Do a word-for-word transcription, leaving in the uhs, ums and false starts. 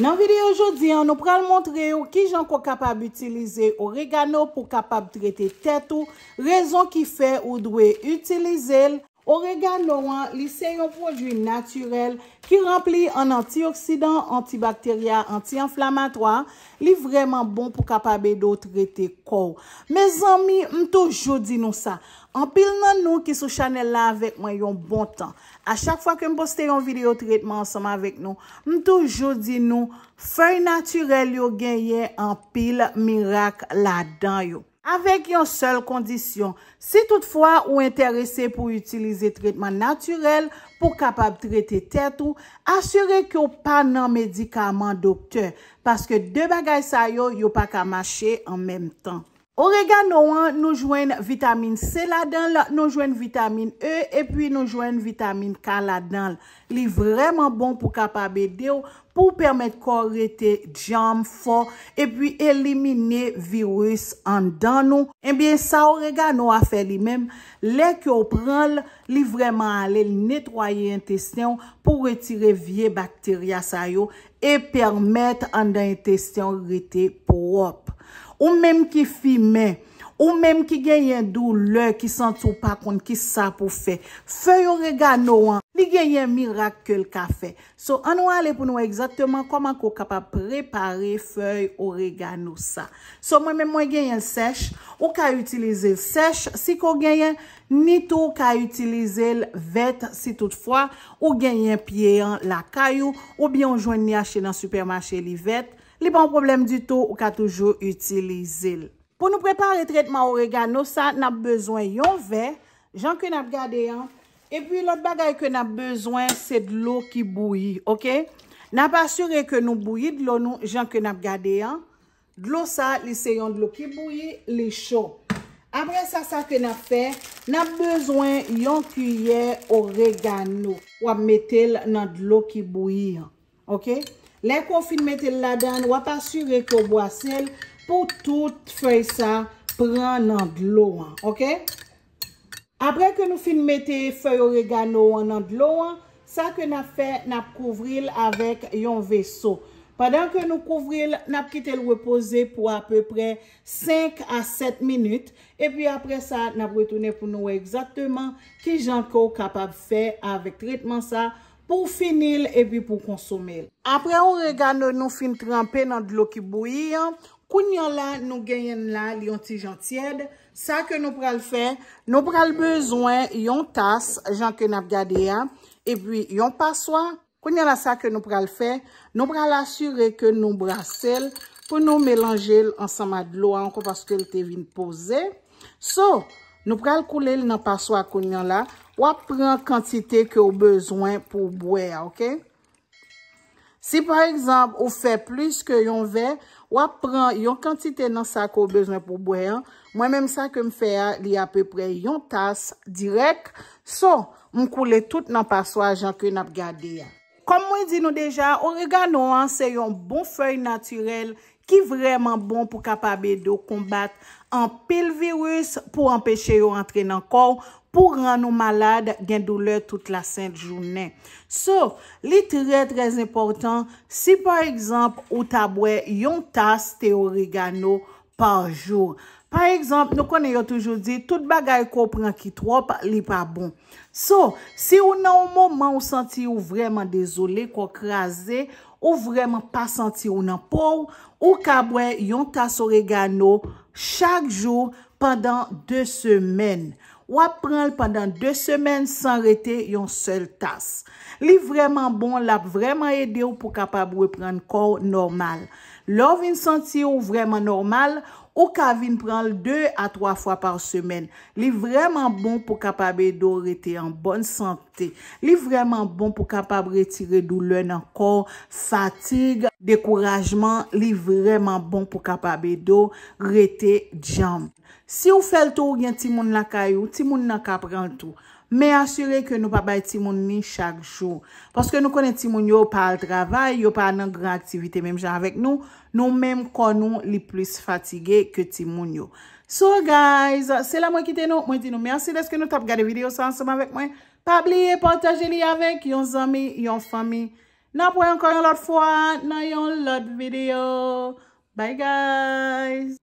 Nan videyo jodi an, nou pral montre w kijan ke w kapab itilize oregano pou w kapab trete tèt ou, rezon ki fè ou dwe itilize l. Oregano an, li se yon pwodui natirèl ki ranpli an antioksidan, antibakterya, anti-anflamatwa. Li vrèman bon pou kapab ede w trete kò w. Mezanmi, m toujou di nou sa. Anpil nan nou ki sou chanèl la avèk mwen yon bon tan. A chak fwa ke m poste yon videyo tretman ansanm avèk nou, m toujou di nou, fèy natirèl yo genyen anpil mirak ladan yo. Avèk yon sèl kondisyon, si toutfwa ou enterese pou itilize tretman natirèl pou kapab trete tèt ou, asire ke w pa nan medikaman doktè, paske de bagay sa yo, yo pa ka mache an menm tan. Oregano an, nou jwenn vitamin C ladan l, nou jwenn vitamin E, epi nou jwenn vitamin K ladan l. Li vrèman bon pou kapab ede w, pou w pèmèt kò w rete djanm, fò, epi elimine viris anndan nou. Ebyen, sa oregano a fè li menm, lè ke w pran l, li vrèman ale, l netwaye entesten w pou retire vye bakterya sa yo e pèmèt anndan entesten w rete pwòp. Ou menm ki fimen, ou menm ki genyen doulè, ki santi w pa konn ki sa pou fè, fèy oregano an, li genyen mirak ke l ka fè. So, ann nou ale pou nou wè egzakteman kòman ke w kapab prepare fèy oregano sa. So, mwen menm mwen genyen l sèch, ou ka itilize l sèch, si ke w genyen, ni tou w ka itilize l vèt si toutfwa ou genyen pye an lakay ou, oubyen w jwenn li achte nan sipèmache li vèt, li pa yon pwoblèm ditou, ou ka toujou itilize l. Pou nou prepare tretman oregano sa, n ap bezwen yon vè, jan ke n ap gade an. Epi lòt bagay ke n ap bezwen, se dlo ki bouyi, oke? N ap asire ke nou bouyi dlo nou, jan ke n ap gade an. Dlo sa, li se yon dlo ki bouyi, li cho. Apre sa, sa ke n ap fè, n ap bezwen yon kiyè oregano. W ap mete l nan dlo ki bouyi an. Oke? Lè ke w fin mete l ladan, w ap asire ke w bwase l pou tout fèy sa pran nan dlo an. Oke? Apre ke nou fin mete fèy oregano an nan dlo an, sa ke n ap fè, n ap kouvri l avèk yon veso. Pandan ke nou kouvri l, n ap kite l repoze pou apeprè senk a sèt minit. Epi apre sa, n ap retounen pou nou wè egzakteman kijan ke w kapab fè avèk tretman sa pou w fini l epi pou w konsome l. Apre oregano nou fin tranpe nan dlo ki bouyi an, kounye a la nou genyen l la, li yon ti jan tyèd. Sa ke nou pral fè, nou pral bezwen yon tas, jan ke n ap gade a, epi yon paswa. Kounye a la, sa ke nou pral fè, nou pral asire ke nou brase l pou nou melanje l ansanm ak dlo a ankò paske l te vin poze. So, nou pral koule l nan paswa kounye a la. W ap pran kantite ke w bezwen pou w bwè a, oke? Si pa egzanp ou fè plis ke yon vè, w ap pran yon kantite nan sa ke w bezwen pou w bwè an. Mwen menm sa ke m fè a, li apeprè yon tas dirèk. So, m koule tout nan paswa jan ke n ap gade a. Kòm mwen di nou deja, oregano an se yon bon fèy natirèl ki vrèman bon pou kapab ede w konbat anpil viris pou anpeche yo antre nan kò w, pou rann ou malad, gen doulè tout lasent jounen. So, li trè, trè enpòtan si pa egzanp ou ta bwè yon tas te oregano pa jou. Pa egzanp, nou konnen yo toujou di, tout bagay ke w pran ki twòp, li pa bon. So, si ou nan yon moman ou santi ou vrèman dezole, kò w kraze, ou vrèman pa santi ou nan po w, ou ka bwè yon tas oregano chak jou pandan de semèn. W ap pran l pandan de semèn san rete yon sèl tas. Li vrèman bon, l ap vrèman ede w pou kapab reprann kò w nòmal. Lè w vin santi w vrèman nòmal, ou ka vin pran l de a twa fwa pa semèn. Li vrèman bon pou kapab ede w rete an bòn sante. Li vrèman bon pou kapab retire doulè nan kò w, fatig, dekourajman. Li vrèman bon pou kapab ede w rete djanm. Si w fè l tou, ou gen timoun lakay ou, timoun nan ka pran l tou. Men asire ke nou pa bay timoun li chak jou. Paske nou konnen timoun yo pa al travay, yo pa nan gran aktivite menm jan avèk nou. Nou menm kò nou, li plis fatige ke timoun yo. So guys, se la mwen kite nou. Mwen di nou mèsi dèske nou t ap gade videyo sa ansanm avèk mwen. Pa bliye pataje li avèk yon zanmi, yon fanmi. N ap wè ankò yon lòt fwa nan yon lòt videyo. Bye guys.